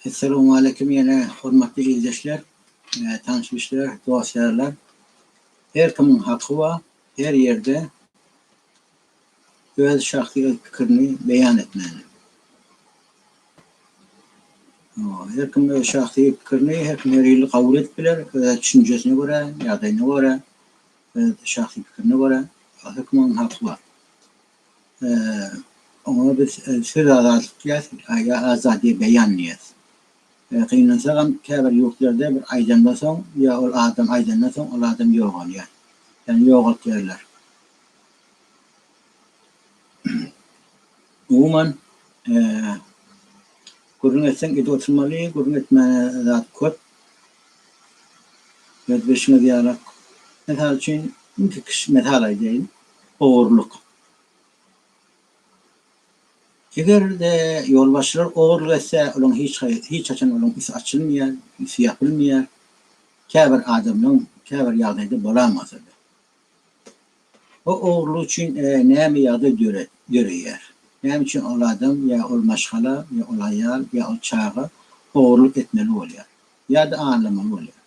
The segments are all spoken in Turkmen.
Essalawmaleýkim ýene hormatly ildeşler, tanyş-bilişler, dost-ýarlar. Her kimiň haky bar, her ýerde öz şahsy öz pikirini beýan etmäne. Her kim öz şahsy pikirini her kim her hili kabul edip biler, öz düşünjesine görä, ýagdaýyna görä, öz şahsy pikirine görä her kimiň haky bar. Oňa biz söz azatlyk diýýäs ýa azady beýan diýýäs. Gynansagam käbir ýurtlarda bir aýdandan soň ýa ol adam aýdandan soň ol adam ýogalýar. Ýagny ýogaltýarlar. Umuman gürrüň etseň edip oturmaly, gürrüň etmäne zat köp. Öz bilşiňiz ýalak. Mysal üçin, iki kişi mysal aýdaýyn. Ogurlyk. Eger-de ýolbaşçylar ogurlyk etse, olaryň hiç hiç haçan olaryň üsti açylmaýar, üsti ýapylmaýar. Käbir adamlaryň käbir ýagdaýda bolamasa-da. Bu ogurlyk üçin näme ýagdaý döreýär? Näme üçin ol adam ýa ol maşgala, ýa ol aýal, ýa ol çaga ogurlyk etmeli bolýar? Ýa-da alnamaly bolýar?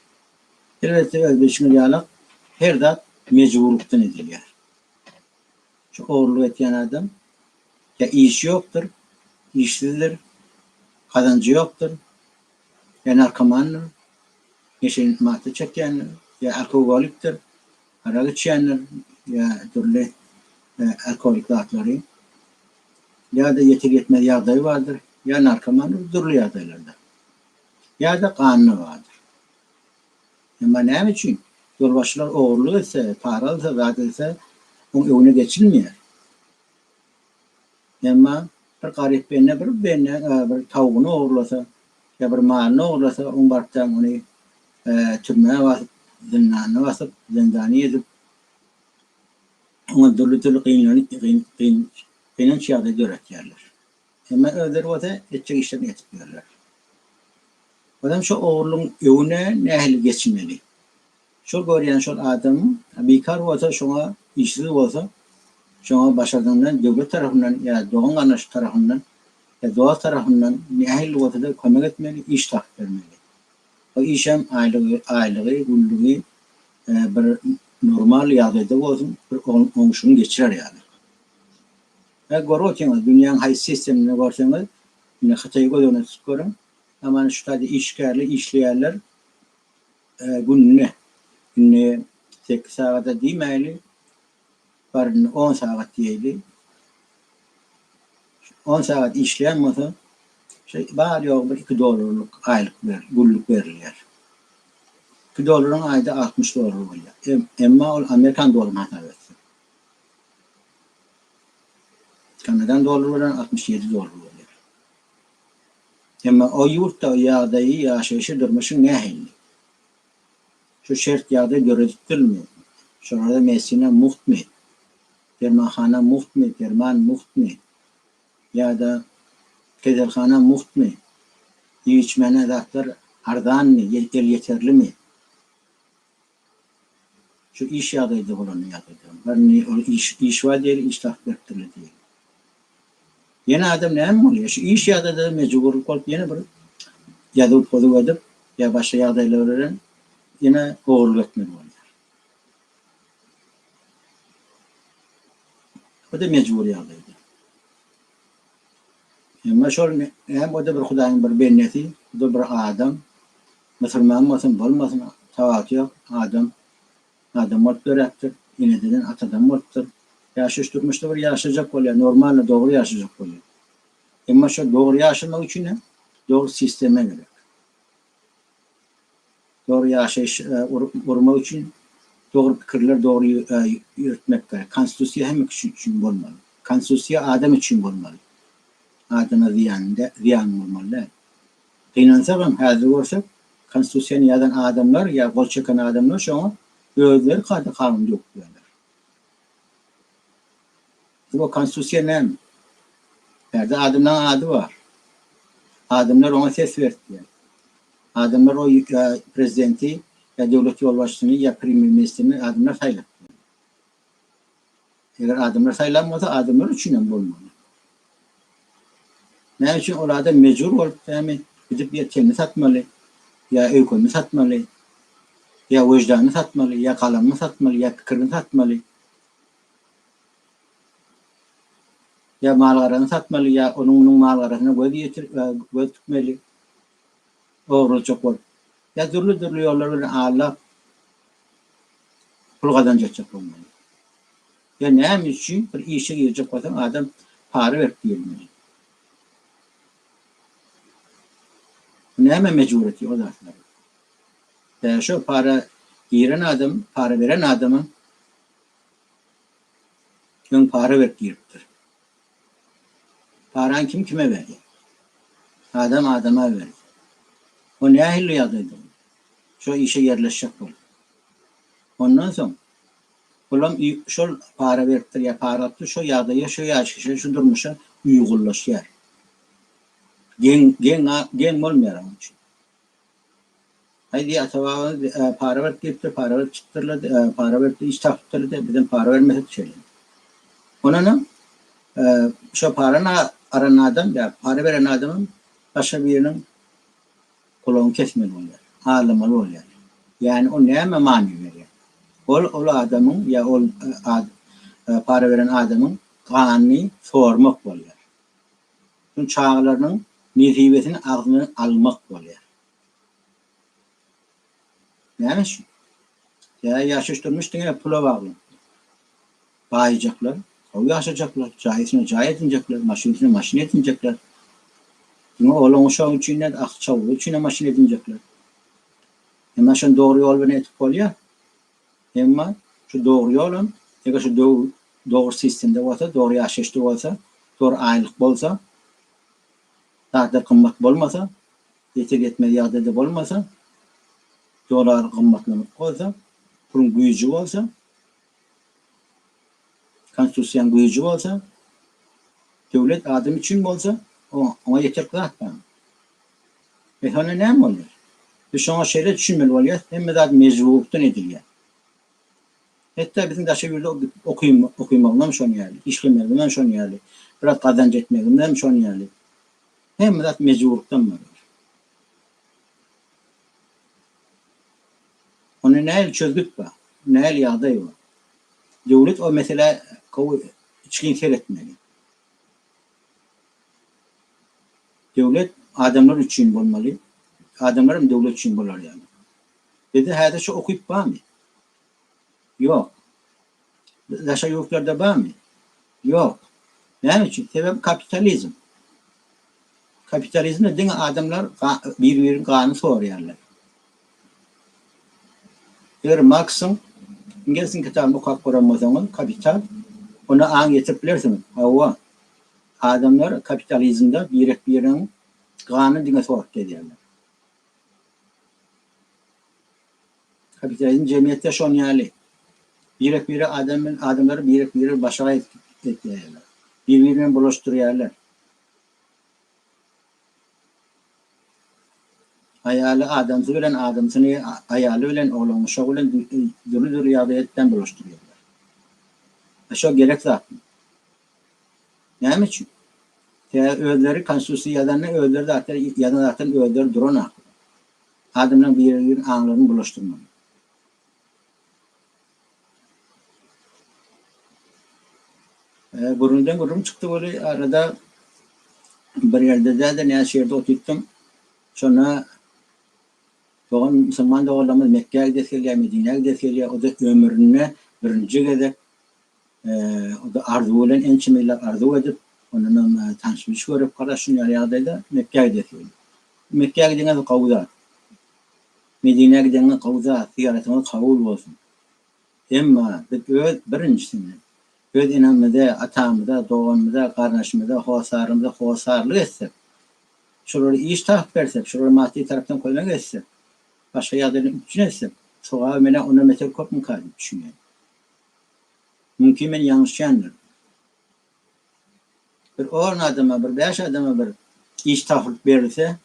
Elbetde öz bilşiňiz ýalak her zat mejburlykdan edilýär. Şu ogurlyk etýän adam ýa işi ýokdur, işsizdir, gazanjy ýokdur, ýa narkomandyr, neşe madda çekýändir, ýa alkogolikdir, arak içýändir, ýa dürli alkogolik zatlary, ýa-da ýeter-ýetmez ýagdaýy bardyr, ýa narkomandyr, dürli ýagdaýlarda. Ýa-da ganyna bardyr. Emma näme üçin ýolbaşçylar ogurlyk etse, para alsa, zat etse, oň öňüne geçilmeýär? Emma bir garyp bende bir bende bir tawugyny ogurlasa ýa bir malyny ogurlasa, oň barypdan ony türmä basyp, zyndanyna basyp, zindany edip, oňa dürli-dürli gynanç ýagdaý döretýärler. Emma özleri bolsa etjek işlerini edip ýörler. Onam şo ogurlygyň öňüne nähili geçmeli? Şol görýän şol adam bikar bolsa şoňa işsiz bolsa şoňa başardygyndan döwlet tarapyndan ýa dogan garyndaş tarapyndan ýa dost tarapyndan nähili bolsada kömek etmeli iş tapyp bermeli. O işem aýlygy aýlygy günlügi bir normal ýagdaýda bolsun bir oňşugyny geçirer ýaly. Hä görüp otyňyz dünýäň haýsy sistemini görseňiz indi Hytaýy göz öňüne tutup görüň Aman şu taýda işgärli işleýärler gününe indi sekiz sagada diýmäýli bar indi on sagat diýeýli on sagat işleýän bolsa şu bar ýogy bir iki dollarlyk aýlyk ber günlük berilýär iki dollaryň aýda 60 dollar bolýar emma ol amerikan dollaryny hasap etsin kanadan dollar bilen 67 dollar bolýar Emma o ýurtda ýagdaýy, ýaşaýşy, durmuşy nähili? Şu şert ýagdaý döredipdirmi? Şolarda medisina mugtmy? Dermanhana mugtmy? Derman mugtmy? Ýa-da keselhana mugtmy? Iýip-içmäne zatlar arzanmy, elýeterlimi? Şu iş ýagdaýda bolany ýagdaýda. Bir indi ol iş iş bar diýeli, iş tapyp beripdirler diýeli. Ýene adam näme bolýar? Şu iş ýagdaýda mejburlyk bolup ýene bir ýazuw pozuw edip ýa başga ýagdaýlar bilen ýene ogurlyk etmeli bolýar. O-da mejbur ýagdaýda. Emma şol hem o-da bir Hudaýyň bir bendesi, o-da bir adam. Musulman bolsun, bolmasyn, tapawuty ýok, adam adam bolup döräpdir, eneden, atadan bolupdyr. Ýaşaýyş durmuşda bir ýaşajak bolýar, normalny, dogry ýaşajak bolýar. Emma şol dogry ýaşamak üçin hem dogry sistema gerek. Dogry ýaşaýyş gurmak üçin dogry pikirler, dogry ýöretmek gerek. Konstitusiýa hemme kişi üçin bolmaly. Konstitusiýa adam üçin bolmaly. Adama zyýan zyýan bolmaly däl. Gynansagam häzir görsek konstitusiýany ýazan adamlar ýa gol çeken adamlar şoňa özleri kada kanun döwüp ýörler. Bu konstitusiýa näme? Bärde adamlaryň ady bar. Adamlar oňa ses beripdir. Adamlar o prezidenti ýa döwlet ýolbaşçysyny ýa premýer ministrini adamlar saýlapdyr. Eger adamlar saýlan bolsa adamlar üçin hem bolmaly. Näme üçin ol adam mejbur bolup näme? Gidip ýa tenini satmaly, ýa öýkenini satmaly, ýa wyždanyny satmaly, ýa galamyny satmaly, ýa pikirini satmaly, ýa mal-garasyny satmaly, ýa onuň-munuň mal-garasyna göz ýetir, göz tikmeli, ogurlajak bolup, ýa dürli-dürli ýollar bilen aldap pul gazanç etjek bolmaly. Ýa näme üçin bir işe girjek bolsaň adam para berip girmeli. Näme mejbur etýär o zatlary? Tä şo para giren adam, para beren adamam öň para berip giripdir. Parany kim kime berýär? Adam adama berýär. O nähili ýagdaýda bolýar? Şo işe ýerleşjek bolup. Ondan soň olam şol para beripdir ýa para alypdyr, şo ýagdaýa, şo ýaşaýşa, şu durmuşa uýgunlaşýar. Geň, geň, geň bolmaýar onuň üçin. Aý diýýär, ata-babamyz para berip giripdir, para berip çykypdyrlar, para berip iş tapypdyrlar, bizem para bermesek şeýle. Ondanam şo parany aran adam ýa para beren adamam başga biriniň gulagyny kesmeli bolýar, aldamaly bolýar. Ýagny ol näme many berýär? Ol ol adamyň ýa ol para beren adamyň ganyny sormak bolýar. Şuň çagalarynyň nesibesini agzyndan almak bolýar. Näme üçin? Sebäbi ýaşaýyş durmuş diňe pula bagly. Baýajaklar, gowy ýaşajaklar, jaý üstüne jaý edinjekler, maşyn üstüne maşyn edinjekler. Diňe oglan uşak üçin däl, akyl çawugy üçin hem maşyn edinjekler. Emma şony dogry ýol bilen edip bolýar. Emma şu dogry ýolam eger şu dogry sistemde bolsa, dogry ýaşaýyşda bolsa, dogry aýlyk bolsa, zatlar gymmat bolmasa, ýeter-ýetmez ýagdaýda bolmasa, dollar gymmatlamak bolsa, puluň güýji bolsa, konstitusiýanyň güýji bolsa, döwlet adam üçin bolsa, oňa ýeterlik zat bar. E şonda näme bolýar? Biz şoňa şeýle düşünmeli bolýarys, hemme zat mejburlykdan edilýär. Hatda biziň daşary ýurda gidip okymagymyzam şon ýaly, işlemegimizem şon ýaly, biraz gazanç etmegimizem şon ýaly. Hemme zat mejburlykdan bolýar. Onda nähili çözgüt bar? Nähili ýagdaý bar? Döwlet o meselä gowy içgin seretmeli. Döwlet adamlar üçin bolmaly, adamlar hem döwlet üçin bolar ýaly. Bizde häzir şu ukyp barmy? Ýok. Daşary ýurtlarda barmy? Ýok. Näme üçin? Sebäbi kapitalizm. Kapitalizmde diňe adamlar bir-biriniň ganyny sorýarlar. Eger Marksyň, Engelsiň kitabyny okap gören bolsaňyz, Kapital, onda aň ýetirip bilersiňiz. Hawa, adamlar kapitalizmde birek-biriniň ganyny diňe sorup gezýärler. Kapitalizm jemgyýetde şon ýaly. Birek-bire adam bilen adamlary birek-bire başagaý etýärler. Bir-biri bilen bulaşdyrýarlar. Aýaly adamsy bilen, adamsyny aýaly bilen, oglan uşagy bilen dürli-dürli ýagdaý etmän bulaşdyrýarlar. A şo gerek zatmy? Näme üçin? Sebäbi özleri konstitusiýa ýazanda özleri zatlar ýazan zatlaryny özleri duran ahyry. Adamlaryň biri-biriniň aňlaryny bulaşdyrmaly. Gürrüňden gürrüň çykdy weli arada bir ýerde däl-de näçe ýerde otypdym. Şonda dogan musulman doganlarymyz Mekgä gidesi gelýär, Medinä gidesi gelýär. O-da ömründe birinji gezek o-da arzuw bilen ençeme ýyllap arzuw edip, ondanam tanyş-biliş görüp garaz şuny ýaly ýagdaýda Mekgä gidesi gelýär. Mekgä gideňiz gowy zat. Medinä gideňiz gowy zat, zyýaratyňyz kabul bolsun. Emma biz öz birinjisinde öz enemize, atamyza, doganymyza, garyndaşymyza, hossarymyza hossarlyk etsek, şolara iş tapyp bersek, şolara maddy tarapdan kömek etsek, başga ýagdaýdan üpjün etsek, sogaby menä ondan beter köpmüka diýip düşünýän. Mümkin men ýalňyşýandyryn. Bir on adama, bir bäş adama bir iş tapylyp berilse,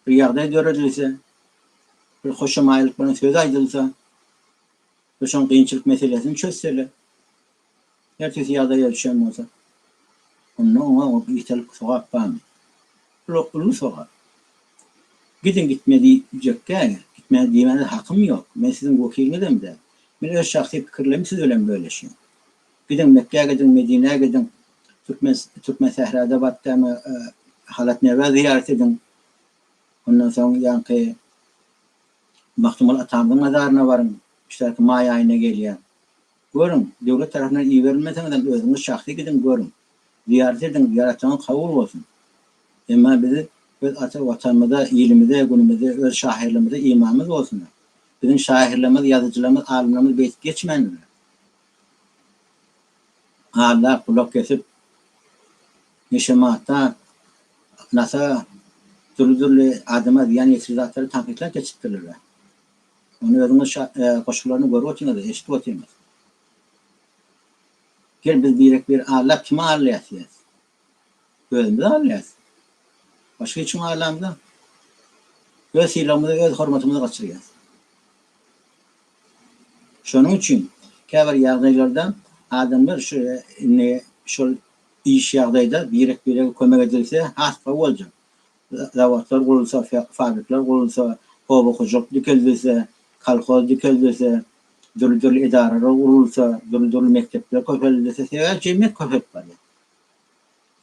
bir ýagdaý döredilse, bir hoşamaýlyk bilen söz aýdylsa we şoň kynçylyk meselesini çözseler, her tüýs ýagdaýa düşen bolsa, onda oňa ýeterlik sogap barmy? Uly sogap. Gidiň gitme diýjek däl, gitme diýmäne hakym ýok. Men siziň wekiliňizem däl. Men öz şahsy pikirlerimi siz bilen bölüşýän. Gidiň Mekgä gidiň, Medinä gidiň, Türkmen Türkmen sährada baryp däme Halat Nebä zyýarat ediň. Ondan soň ýaňky Magtymguly atamyzyň mazaryna baryň. Şu maý aýynda gelýär. Görüň, döwlet tarapyndan iberilmeseňizem özüňiz şahsy gidiň görüň. Zyýarat ediň, zyýaratyňyz kabul bolsun. Emma biz öz ata Watanymyza, ilimize, günümize, öz şahyrlarymyza imanymyz bolsun. Biziň şahyrlarymyz, ýazyjylarymyz, alymlarymyz beýdip geçmändirler. Aldap, gulak kesip, neşe-madda, nasa, dürli-dürli adama zyýan ýetiriji zatlary tankytlap geçipdirler. Ony özüňiz goşgularyny görüp otyňyz, eşidip otyňyz. Gel biz birek-bir aldap kimi aldaýas diýýäs. Özümizi aldaýas. Başga hiç kimi aldamyzok. Öz sylagymyzy, öz hormatymyzy gaçyrýas. Şonuň üçin käbir ýagdaýlarda adamlar şu indi şol iş ýagdaýda birek-birege kömek edilse has gowy boljak. Zawodlar gurulsa, fabrikler gurulsa, oba hojalyk dikeldilse, kolhoz dikeldilse, dürli-dürli edaralar gurulsa, dürli-dürli mekdepler köpeldilse, sebäbi jemgyýet köpelip barýar.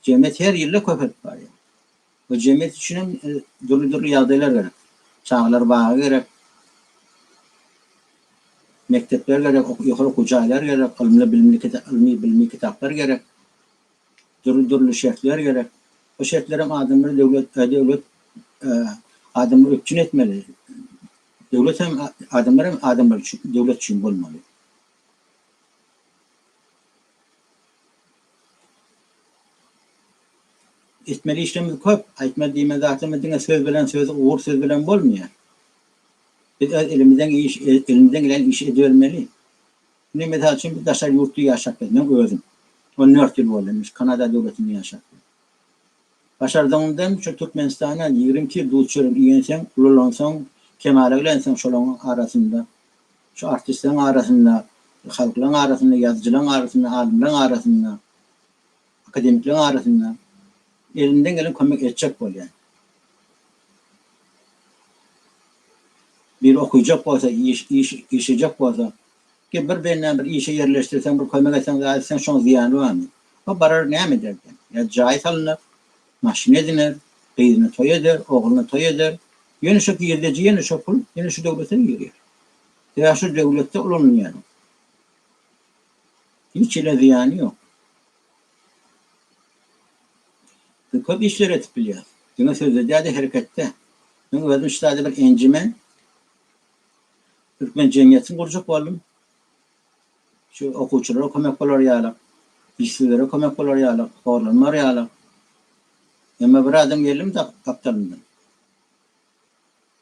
Jemgyýet her ýylda köpelip barýar. Bu jemgyýet üçin hem dürli-dürli ýagdaýlar gerek. Çagalar bagy gerek, mekdepler gerek, ýokary okuw jaýlary gerek, ylymly-bilimli ylmy-bilimi kitaplar gerek. Dürli-dürli şertler gerek. Bu şertlerem adamlary döwlet döwlet adamlary üpjün etmeli. Döwlet hem adamlar hem adamlar üçin döwlet üçin bolmaly. Etmeli işlerimiz köp. Aýtmaly diýmeli zatlarymyz diňe söz bilen söz ugur söz bilen bolmaýar. Biz öz elimizden iş elimizden gelen işi edibermeli. Indi mysal üçin biz daşary ýurtda ýaşap biz, meň özüm 14 ýyl boldy indi şu Kanada döwletinde ýaşap. Başardygyňdan şu Türkmenistana 22 ýyl duz çörek iýenseň, ulalansoň, kemala gelensoň şolaryň arasynda, şu artistleriň arasynda, halklaryň arasynda, ýazyjylaryň arasynda, alymlaryň arasynda, akademikleriň arasynda elimden gelen kömek etjek bolýan. Biri okyjak bolsa, iş iş işlejek bolsa, gel bir bendäni bir işe ýerleşdirseň, bir kömek etseň, zat etseň, şoň zyýany barmy? O barar näme eder diýen. Ýa jaý salynar, maşyn ediner, gyzyna toý eder, ogluna toý eder. Ýene şo girdeji, ýene şo pul, ýene şu döwlete girýär. Sebäbi şu döwletde ulanylýar. Hiç hili zyýany ýok. Biz köp işleri edip bilýäris. Diňe sözde däl-de hereketde. Men özüm şu taýda bir enjimen türkmen jemgyýetini gurjak boldum. Şu okuwçylara kömek bolar ýaly, işsizlere kömek bolar ýaly, horlanmar ýaly. Emma bir adam geldim gapdalymdan.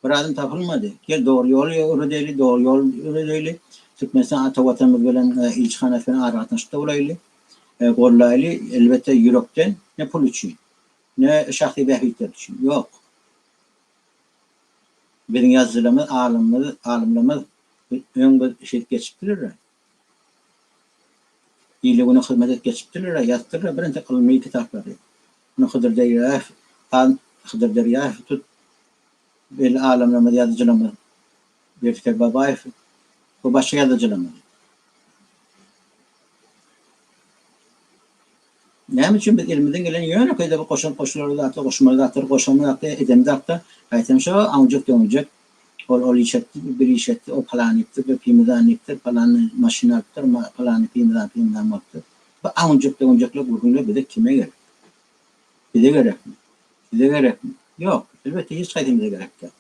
Bir adam tapylmady. Gel dogry ýol ýöredeli, dogry ýol ýöredeli. Türkmenistan ata watanymyz bilen ilçihanasy bilen aragatnaşykda bolaýly. Gollaýly, elbetde ýürekden, ne pul üçin, ne şahsy bähbitler üçin. Ýok. Biziň ýazyjylarymyz, alymymyz, alymlarymyz öň bir şeýdip geçipdirler. Ile-güne hyzmat edip geçipdirler, ýazypdyrlar birinji ylmy kitaplary. Muny Hydyr Derýaýew, Hydyr Derýaýewi tut, belli alymlarymyz, ýazyjylarymyz Berdi Kerbabaýew we başga ýazyjylarymyz. Näme üçin biz elimizden gelen ýönekeý-de bir goşant goşular zatlar, goşmaly zatlary goşamyzakda, edemizakda, gaýtam şo aňjak-döňjek, ol ol iş etdi, bu bir iş etdi, o palan diýipdir, bu pimizan diýipdir, palany maşyn alypdyr, palany pimizan pimizan bolupdyr. Bu aňjak-döňjekler gürrüňler bize kime gerek? Bize gerekmi? Size gerekmi? Ýok, elbetde hiç haýsymyza gerek däl.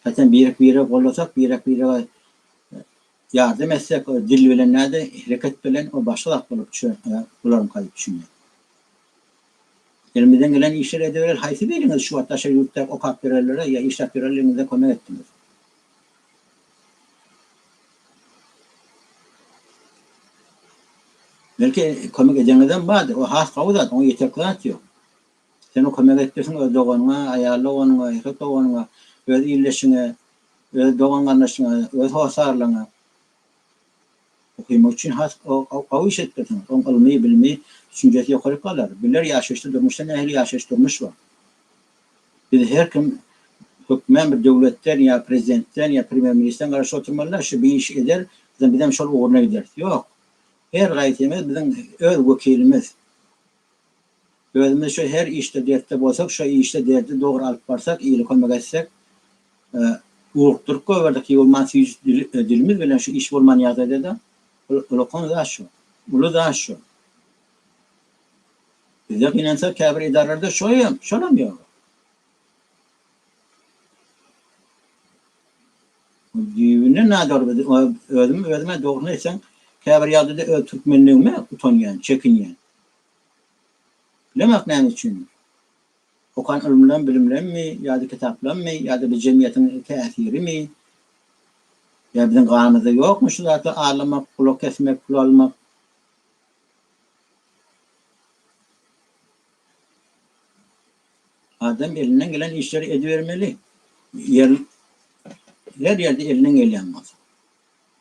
Gaýtam birek-biregi gollasak, birek-birege Ýardam etsek o dil bilen däl-de hereket bilen o başga zat bolup bolarmyka diýip düşünýän. Elimizden gelen işleri edibereli haýsy biriňiz şu wagt daşary ýurtda okap ýörenlere ýa işläp ýörenleriňize kömek etdiňiz? Belki kömek edeňizem bardyr o has gowy zat oňa ýeterlik zat ýok. Sen o kömek etdirsiň öz doganyňa, aýal doganyňa, erkek doganyňa, öz ildeşiňe, öz dogan-garyndaşyňa, öz hossarlaryňa. Okymak üçin has gowy iş etdirsiň. Oň ylmy, bilimi, düşünjesi ýokaryk galar. Biler ýaşaýyşda, durmuşda nähili ýaşaýyş, durmuş bar. Biz her kim. Hökmän bir döwletden ýa prezidentden ýa premýer-ministrden garaşyp oturmaly däl, şu bir iş eder, bizem şol ugruna gideris. Ýok. Her gaýsymyz biziň öz wekilimiz. Özümiz şu her işde dertde bolsak, şo işde derdi dogry alyp barsak, ile kömek etsek, ugrukdyryp goýberdik, ýuwulman süýji dilimiz bilen şu iş bolman ýagdaýda-da, ulakan zat şu. Uly zat şu. Bizde gynansak käbir edaralarda şoýam, şolam ýok. Düýbünden nadogry biz özüm özüme dogrusyny aýtsaň käbir ýagdaýda öz türkmenligime utanýan, çekinýän. Bilemok näme üçindir. Okan ylymlam, bilimlemmi ýa-da kitaplammy ýa-da bu jemgyýetiň täsirimi ýa biziň ganymyzda ýokmy şu zatlar aldamak, gulak kesmek, pul almak. Adam elinden gelen işleri edibermeli. Ýer her ýerde elinden gelýän bolsa.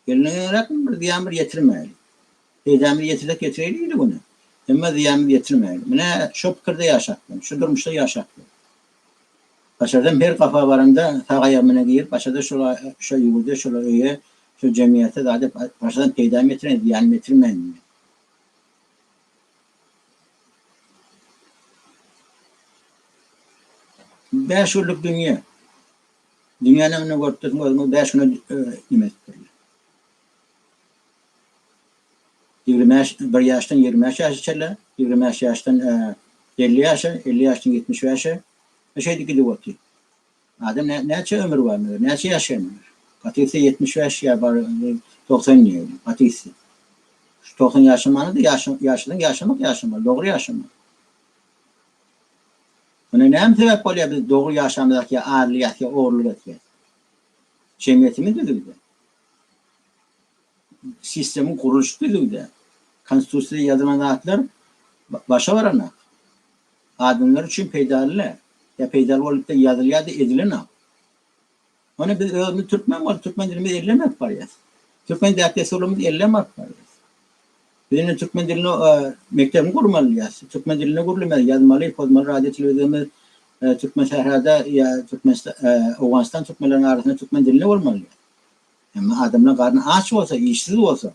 Elinden gelenräk bir zyýan bir ýetirmäýli. Peýdamyzy ýetirsek ýetireýli ili güne. Emma zyýanymyzy ýetirmäýli. Mine şo pikirde ýaşap men. Şu durmuşda ýaşap men. Başarsam her gapa baramda sag aýagym bilen girip başarsa şol şo ýurda, şol öýe, şo jemgyýete zada başarsam peýdamy ýetireýin, zyýanymy ýetirmäýin diýýän. Bäş günlük dünýe. Dünýäni indi görüp dursuň özüňiz bäş güne neme edipdirler. 25 bir ýaşdan 25 ýaşa çenli, 25 ýaşdan 50 ýaşa, 50 ýaşdan 75-e şeýdip gidip otyr. Adam näçe ömür bar meger, näçe ýaşaýar meger? Gaty gitse 75 ýa bar 90 diýeli, gaty gitse. Şu 90 ýaşamany-da ýaşasaň ýaşamak ýaşamaly, dogry ýaşamaly. Muňa näme sebäp bolýar biz dogry ýaşamyzak ýa arlyýas ýa ogurlyk etýäs? Jemgyýetimiz düzüwde. Sistemiň gurluşy düzüwde. Konstitusiýada ýazylan zatlar başa baranak. Adamlar üçin peýdaly däl. Ýa peýdaly bolup-da ýazylýar-da edilenok. Ony biz özümiz türkmen bolup türkmen dilimizi elden alyp barýas. Türkmen däp-dessurlarymyzy elden alyp barýas. Biz indi türkmen dilini mekdebini gurmaly diýýäs. Türkmen dilinde gürlemeli, ýazmaly, pozmaly radio telewizorymyz türkmen sährada ýa türkmen Owganystan türkmenleriniň arasynda türkmen dilinde bolmaly diýýäs. Emma adamlar garny aç bolsa, işsiz bolsa,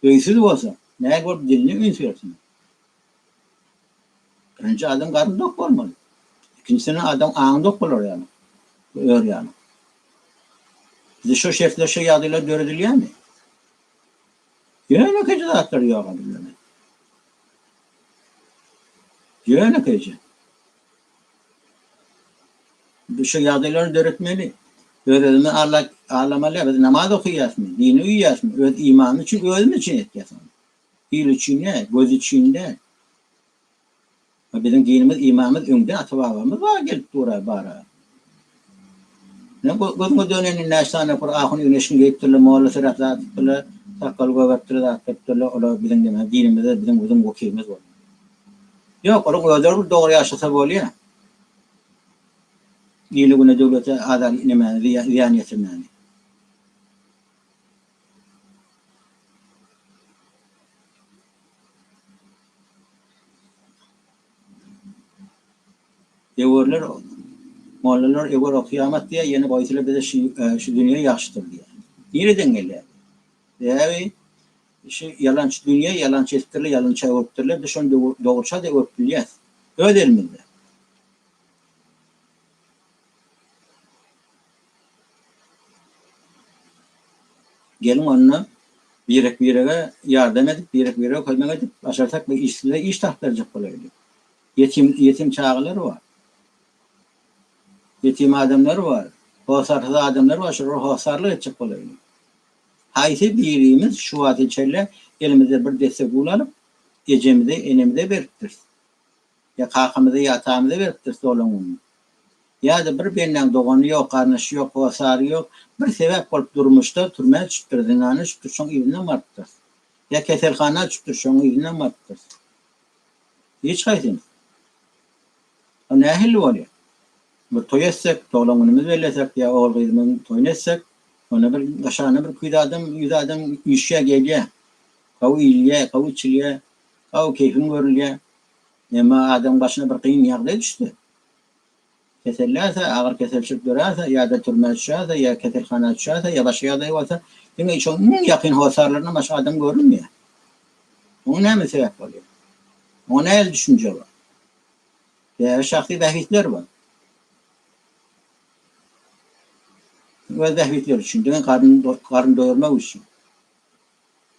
öýsüz bolsa, nähili bolup diline üns bersin? Birinji adam garny dok bolmaly. Ikinjisinde adam aňy dok bolar ýaly. Ör ýaly. Bizde şo şertler, şo ýagdaýlar döredilýärmi? Ýönekeýje zatlar ýok bizde. Ýönekeýje. Biz şo ýagdaýlary döretmeli. Öz-özümizi alla allamaly. Biz namaz okaýasmy, dine uýýasmy, öz imanymyz üçin, özümiz üçin etýäs ony. Il üçin däl, göz üçin däl. A biziň dinimiz, imanymyz öňden ata-babamyz bar gelip dur-a bar-a. Ine gözüňe döneni näçe sany bir ahun egin-eşigini geýipdirler, molla syrat zat edipdirler, sakgal gögeripdirler, zat edipdirler, olar biziň neme dinimize biziň biziň wekilimiz boldy. Ýok, olaryň özleri bir dogry ýaşasa bolýa. Ile-güne döwlete azar nemäni zyýan ýetirmäni. Öwerler, mollalar öwer okyýamat diýýär, ýene goýsalar bize şu şu dünýe ýagşydyr diýýär. Nireden gelýär? Sebäbi şu ýalançy dünýe ýalançy edipdirler, ýalança öwrüpdirler, biz şony dogruça-da öwrüp bilýäs. Öz elimizde. Geliň onda birek-birege ýardam edip, birek-birege kömek edip, başarsak bir işsize iş tapyp berjek bolaýlyk. Ýetim, ýetim çagalar bar. Ýetim adamlar bar. Hossarsyz adamlar bar, şolara hossarlyk etjek bolaýlyk. Haýsy birimiz şu wagta çenli elimizde bir desse gul alyp, ejemize, enemize beripdiris? Ýa kakamyza, ýa atamyza beripdiris dolan gününi. Ýa-da bir bendäň dogany ýok, garyndaşy ýok, hossary ýok, bir sebäp bolup durmuşda türmä düşüpdir, zyndana düşüpdir, şoň yzyndan barypdyrys. Ýa keselhana düşüpdir, şoň yzyndan barypdyrys. Hiç haýsymyz. O nähili bolýar? Bir toý etsek, doglan günümizi bellesek ýa ogul-gyzymyzyň toýuny etsek, onda bir gaşana bir 200 adam, 100 adam üýşýär, gelýär. Gowy iýilýär, gowy içilýär, gowy keýpiň görülýär. Emma adamyň başyna bir kyn ýagdaý düşse, Keselläse, agyr keselçilik döräse, ýa-da türmä düşäse, ýa keselhana düşäse, ýa başga ýagdaý bolsa, diňe şoň iň ýakyn hossarlaryndan başga adam görünmeýär. Oňa näme sebäp bolýar? Oňa nähili düşünje bar? Sebäbi şahsy bähbitler bar. Öz bähbitleri üçin, diňe garyn garyn doýurmak üçin.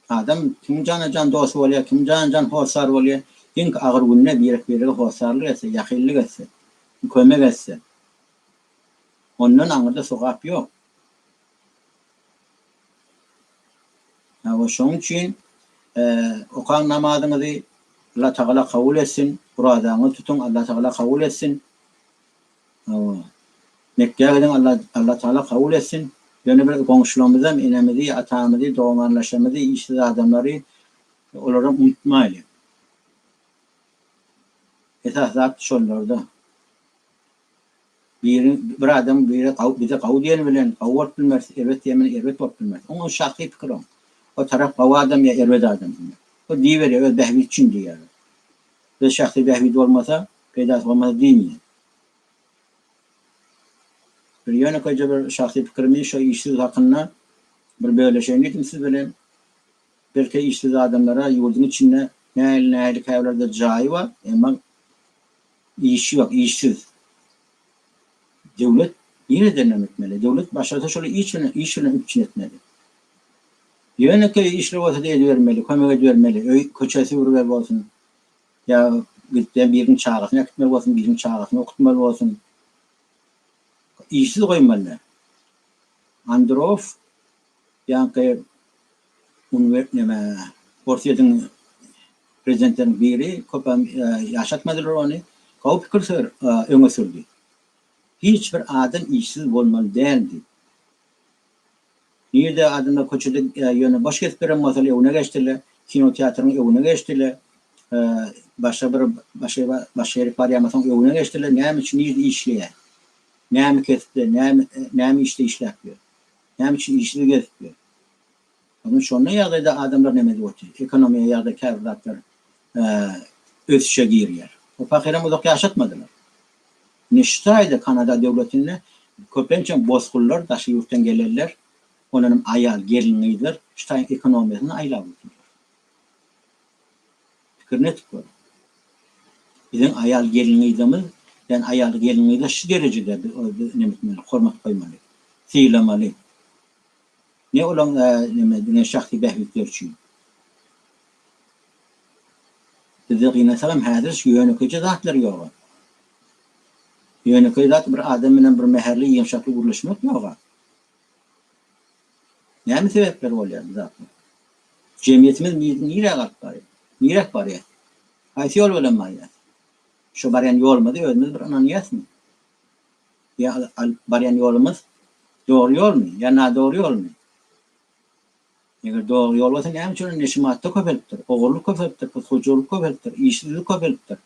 Adam kimiň jana-jan dosty bolýar, kimiň jana-jan hossary bolýar, iň agyr günde birek-birege hossarlyk etse, ýakynlyk etse, kömek etse, ondan aňyrda sogap ýok. Hawa, şonuň üçin okaň namazyňyzy, Allatagala kabul etsin, orazaňyzy tutuň, Allatagala kabul etsin. Hawa. Mekgä gidiň Alla Allatagala kabul etsin. Ýöne bir goňşularymyzam enemizi, atamyzy, dogan-garyndaşlarymyzy, işsiz adamlary olaram unutmaýly. Esasy zat şolarda. Biri bir adam biri gawy bize gawy diýeni bilen gawy bolup bilmeris, erbet diýen bilen erbet bolup bilmeris. Oň şahsy pikiri oň. O tarap gawy adam ýa erbet adam. O diýiberýär öz bähbidi üçin diýýär. Öz şahsy bähbidi bolmasa, peýdasy bolmasa diýmeýär. Bir ýönekeýje bir şahsy pikirimi şo işsiz hakynda bir böleşeýin diýdim siz bilen. Belki işsiz adamlara ýurduň içinde nähili nähili käbirlerde jaýy bar, emma işi ýok, işsiz. Döwlet nireden näme etmeli? Döwlet başarsa şoly iş bilen iş bilen üpjün etmeli. Ýönekeý işler bolsa-da edibermeli, kömek edibermeli. Öý, köçe süpürmeli bolsun. Ýa gidip biriniň çagasyny äkitmeli bolsun, biriniň çagasyny okutmaly bolsun. Işsiz goýmaly däl. Androw ýaňky neme Orsýetiň prezidentleriniň biri, köpem ýaşatmadylar ony. Gowy pikir öňe sürdi. Hiç bir adam işsiz bolmaly däl diýip. Nirde adamlar köçede ýöne boş gezip ýören bolsalar öňüne geçdiler, kino teatryň öňüne geçdiler, başga bir başga başga ýerik barýan bolsaň öňüne geçdiler, näme üçin nirde işleýär, näme kesipde, näme näme işde işläp ýör, näme üçin işsiz gezip ýör. Ondan şonda ýagdaýda adamlar näme edip otyr, ekonomiýa ýagdaý käbir zatlar ösüşe girýär. O pahyram uzak ýaşatmadylar. Ine şu taýda Kanada döwletinde köplençem bosgunlar daşary ýurtdan gelenler, ondanam aýal, gelin-gyzlar şu taýyň ekonomiýasyny aýlap otyrlar. Pikirini edip görüň. Biziň aýal gelin-gyzlarymyz, ýagny aýal gelin-gyzlar şu derejede biz neme etmeli, hormat goýmaly, sylamaly. Ne olaň neme diňe şahsy bähbitleri üçin. Bizde gynansagam häzir şu ýönekeýje zatlar ýoga. Ýönekeý zat bir adam bilen bir mähirli ýumşakly gürleşmek ýoga. Näme sebäpler bolýar bu zatlar? Jemgyýetimiz nirä galyp barýar? Niräk barýar? Haýsy ýol bilen barýar? Şu barýan ýolumyzy özümiz bir ynanýasmy? Ýa alyp barýan ýolumyz dogry ýolmy ýa nadogry ýolmy? Eger dogry ýol bolsa näme üçin onda neşe-madda köpelipdir, ogurlyk köpelipdir, puthuçulyk köpelipdir, işsizlik köpelipdir?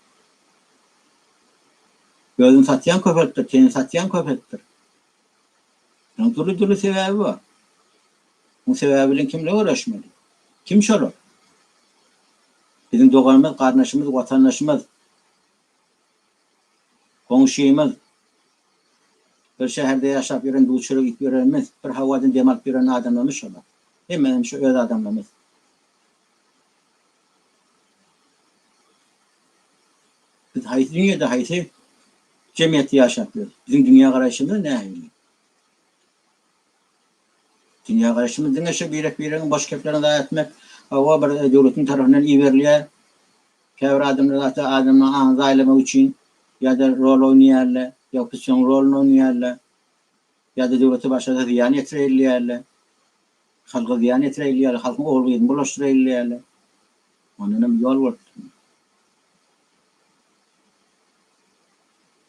Özüni satýan köpelipdir, tenini satýan köpelipdir. Munuň dürli-dürli sebäbi bar. Munuň sebäbi bilen kimler göreşmeli? Kim şolar? Biziň doganymyz, garyndaşymyz, watandaşymyz. Goňşymyz, bir şäherde ýaşap ýören, duz-çörek iýip ýörenimiz, bir howadan dem alyp ýören adamlarymyz şolar. Hemmesem şu öz adamlarymyz. Biz haýsy dünýede, haýsy jemgyýetde ýaşap ýörüs? Biziň dünýägaraýşymyz nähili? Dünýägaraýşymyz diňe şu birek-biregiň boş geplerini zaýa etmek, hawa bir döwletiň tarapyndan iberilýär, Käbir adamlar zatda adamlaryň aňyny zaýalamak üçin ýa-da rol oýnaýarlar, ýa oppozision roluny oýnaýarlar, ýa-da döwlete başga-da zyýan ýetireýilýärler, halka zyýan ýetireýilýärler, halkyň ogul-gyzyny bulaşdyraýylýarlar. Ondanam ýol bolup durýar.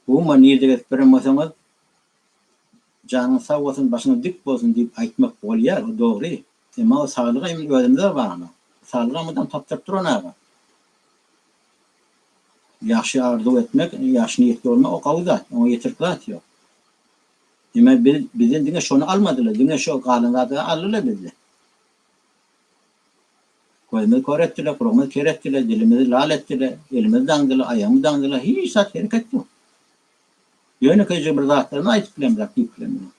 Umuman nirde gezip beren bolsaňyz, janyňyz sag bolsun, başyňyz dik bolsun diýip aýtmak bolýar, o dogry. Emma o saglyga hem özümize bagly. Saglyga mydam tapdyryp duran aga. Ýagşy arzuw etmek, ýagşy niýetli bolmak o gowy zat, oňa ýeterlik zat ýok. Emma biz bizden diňe şony almadylar, diňe şo galan zady aldylar bizden. Gözümizi kör etdiler, gulagymyzy ker etdiler, dilimizi lal etdiler, elimizi daňdylar, aýagymyzy daňdylar, hiç zat hereket ýok. Ýönekeýje bir zatlaryny aýdyp bilemzok, diýip bilemzok.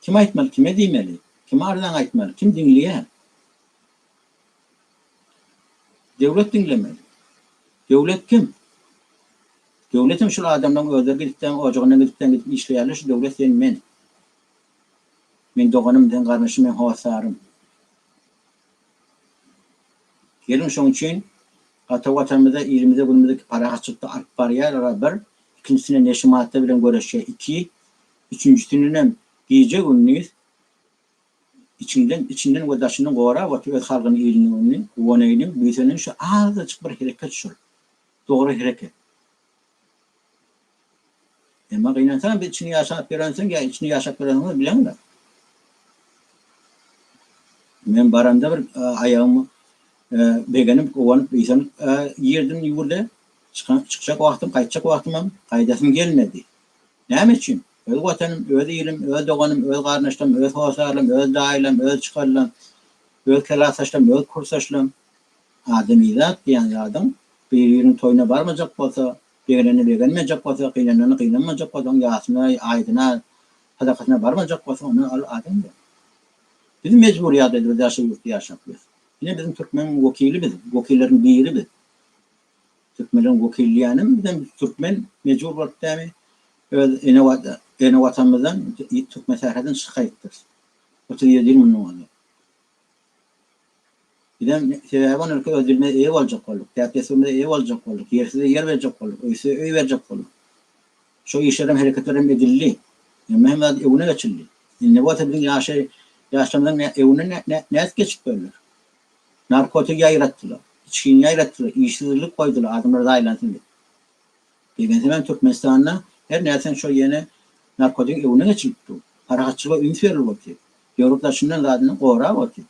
Kim aýtmaly, kime diýmeli? Kime arzaňy aýtmaly? Kim diňleýär? Döwlet diňlemeli. Döwlet kim? Döwletem şul adamlaň özleri gidipden ojagyndan gidipden gidip işleýärler şu döwlet sen men. Men doganym sen garyndaşym men hossarym. Geliň şoň üçin ata watanymyza ilimize günümize parahatçylykda alyp barýarlar bir, ikinjisine neşe madda bilen göreşýär iki, üçünjisininem gije gündiz Içiňden, içinden we daşyndan gorap otur öz halkyny ilini gününi, guwanaýlyň, buýsanaýlyň şu azajyk bir hereket şul. Dogry hereket. Emma gynansagam biz içinde ýaşap ýörensoň ýa içinde ýaşap ýörensoňyz bileňler. Men baramda bir aýagym begenip, guwanyp, buýsanyp girdim ýurda. Çykan, çykjak wagtym, gaýtjak wagtymam gaýdasym gelmedi. Näme üçin? Öz Watanym, öz ilim, öz doganym, öz garyndaşlarym, öz hossarlarym, öz daýylarym, öz çykarlarym, öz kelasdaşlarym, öz kursdaşlarym. Adamyzat diýen zadyň bir-biriniň toýuna barmajak bolsa, begenene begenmejek bolsa, gynanana gynanmajak bolsa, oň ýasyna, aýdyna, sadakasyna barmajak bolsa, onda ol adam däl. Biz mejbur ýagdaýda bir daşary ýurtda ýaşap ýörüs. Ine biziň türkmeniň wekili biz, wekilleriň biri biz. Türkmenleriň wekilliýänem bizem türkmen mejbur bolup dämi öz ene ene watanymyzdan türkmen sähradan çykaýypdyrys. 37 ýyl mundan ozal. Bizem sebäbi onurky öz dilimize eýe boljak bolduk, däp-dessurymyza eýe boljak bolduk, ýersize ýer berjek bolduk, öýsüze öý berjek bolduk. Şo işlerem hereketlerem edildi. Emma hemme zat öňüne geçildi. Indi bolsa biziň ýaşaý ýaşlarymyzyň öňüne nädip geçip bolar? Narkotik ýaýratdylar, içgini ýaýratdylar, işsizlik goýdular, adamlar zaýalansyn diýip. Begensemem Türkmenistanda her nätseň şo ýene narkotigiň öňüne geçilip dur. Parahatçylyga üns berilip otyr. Döwlet daşyndan zadyny gorap otyr.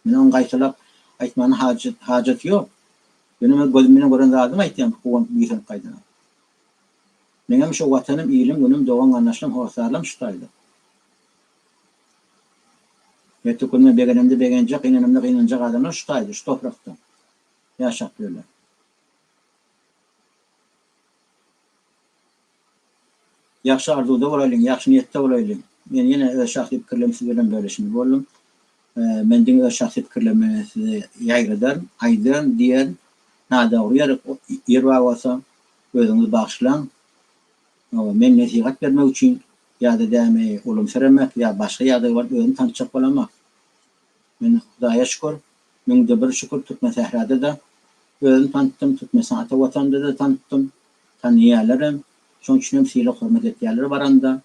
Men ony gaýtalap aýtmana hajat hajaty ýok. Ýöne men gözüm bilen gören zadymy aýtýan guwanyp buýsanyp gaýdanok. Meňem şo watanym, ilim, günüm, dogan garyndaşlarym, hossarlarym şu taýda. Erteki günüme begenemde begenjek, gynanamda gynanjak adamlar şu taýda, şu toprakda ýaşap ýörler. Ýagşy arzuwda bolaýlyň, ýagşy niýetde bolaýlyň. Men ýene öz şahsy pikirlerimi siz bilen bölüşmeli boldum. Men diňe öz şahsy pikirlerimi size ýaýradaryn, aýdaryn, diýerin. Nadogry ýer, ýer bar bolsa, özüňiz bagyşlaň. Men nesihat bermek üçin ýa-da dämi ulumsyramak ýa başga ýagdaý bolup özümi tanytjak bolamak. Men Hudaýa şükür, müňde bir şükür Türkmensährada-da özümi tanytdym, Türkmenistan ata Watanymda-da tanytdym, tanaýarlaram, şonuň üçinem sylag-hormat etýärler baranda.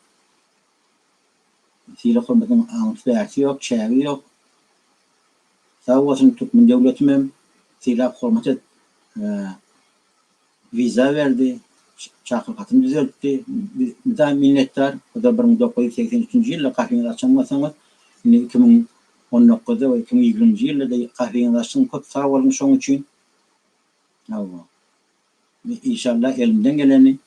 Sylag-hormatyň aňsy-bärsi ýok, çägi ýok. Sag bolsun türkmen döwletimem sylap-hormat edip Wiza berdi, çakylyk hatyny düzeltdi. Mydam minnetdar. O-da 1983-nji ýylda kafeňizi açan bolsaňyz, indi 2019-da we 2020-nji ýylda-da kafeňizi açdyň. Köp sag boluň şoň üçin. Hawa. Inşallah elimden geleni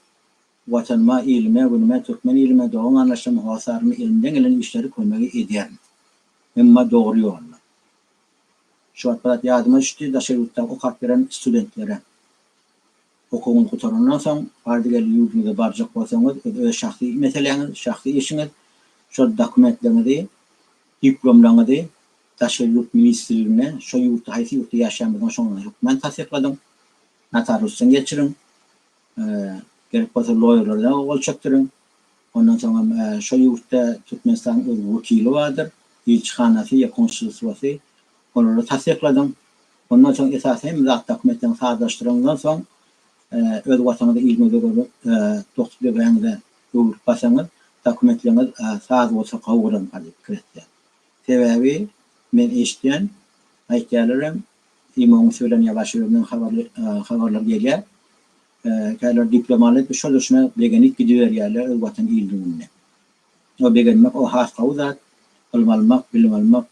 Watanyma, ilime, günüme, türkmen ilime, dogan-garyndaşlaryma, hossarlaryma elimden gelen işleri, kömegi ederin. Emma dogry ýolda. Şu wagt bir zat ýadyma düşdi, daşary ýurtda okap ýören studentlere. Okuwyňyz gutarandan soň, bardy-geldi ýurduňyza barjak bolsaňyz, öz şahsy meseläňiz, şahsy işiňiz, şol dokumentleriňizi, diplomlaryňyzy daşary ýurt ministrligine, şo ýurtda, haýsy ýurtda ýaşaýan bolsaňyz şoňa hökman tassykladyň, notariusdan geçiriň, gerek bolsa loýerlerden gol çekdiriň. Ondan soňam şo ýurtda Türkmenistanyň öz wekili bardyr, ilçihanasy ýa konsulstwasy, olary tassykladyň. Ondan soň esasy hemme zat dokumentlerini sazlaşdyraňdan soň öz watanyňyza iliňize görüp dogtup döwräňize öwrülip barsaňyz dokumentleriňiz saz bolsa gowy bolarmyka diýip pikir etýän. Sebäbi men eşitýän, aýtýarlar hem imoň üsti bilen ýa başga ýerden habarly habarlar gelýär. Käler diplom alyp şol durşuna begenip gidiberýärler öz watan iliniň gününe. O begenmek o has gowy zat. Ylym almak, bilim almak,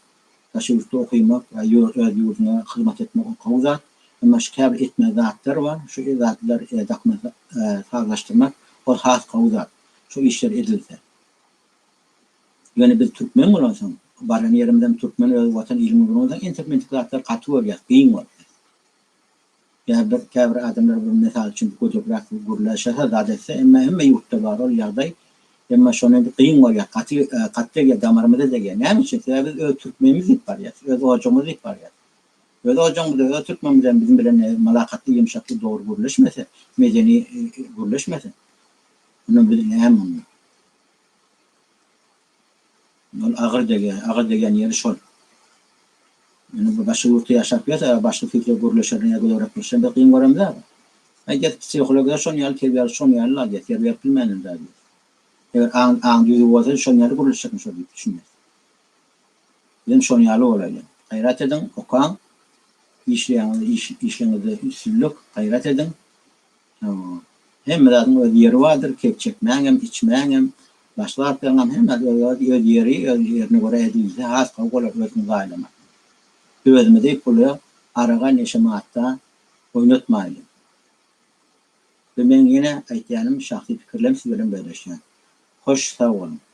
daşary ýurtda okymak, öz ýurduňa hyzmat etmek o gowy zat. Emma şu käbir etmeli zatlar bar. Şu zatlar dokument sazlaşdyrmak ol has gowy zat. Şu işler edilse. Ýöne biz türkmen bolansoň, baran ýerimizem türkmen öz watan ilimiz bolansoň entek-mentek zatlar gaty görýäs, giň bolýar. Ýa bir käbir adamlar bir mysal üçin gödekräk gürleşse zat etse emma hemme ýurtda bar ol ýagdaý emma şony indi gyn bolýar gaty gaty degýär damarymyza degýär näme üçin sebäbi biz öz türkmenimiz diýip barýas öz ojagymyz diýip barýas öz ojagymyzda öz türkmenimiz hem biziň bilen mylakatly ýumşakly dogry gürleşmese medeni gürleşmese onda biz näme onda. Ol agyr degýär. Agyr degýän ýeri şol. Ýöne bu başga ýurtda ýaşap ýörse, başga tüýsde gürleşerin ýa gödegräk biz kyn göremzok. Aýdýas, psihologiýa şon ýaly, terbiýe şon ýaly-la diýýäs, terbiýe alyp bilmändir-dä diýýäs. Eger aň, aň düzüw bolsady, şon ýaly gürleşjekmi şol diýip düşünýäs. Bizem şon ýaly bolaýly. Gaýrat ediň, okaň, işleýäňiz, iş, işleňizde üstünlik, gaýrat ediň. Hawa. Hemme zadyň öz ýeri bardyr, kek çekmäňem, içmäňem, başga zatlaryňam hemme zat öz ýeri, öz ýerine görä edilse has gowy bolar özüňi zaýalamak. Özümizi pula, araga, neşe madda oýnatmaýly. Bu meň ýene aýtýanym şahsy pikirlerim siz bilen bölüşýän. Hoş sag boluň.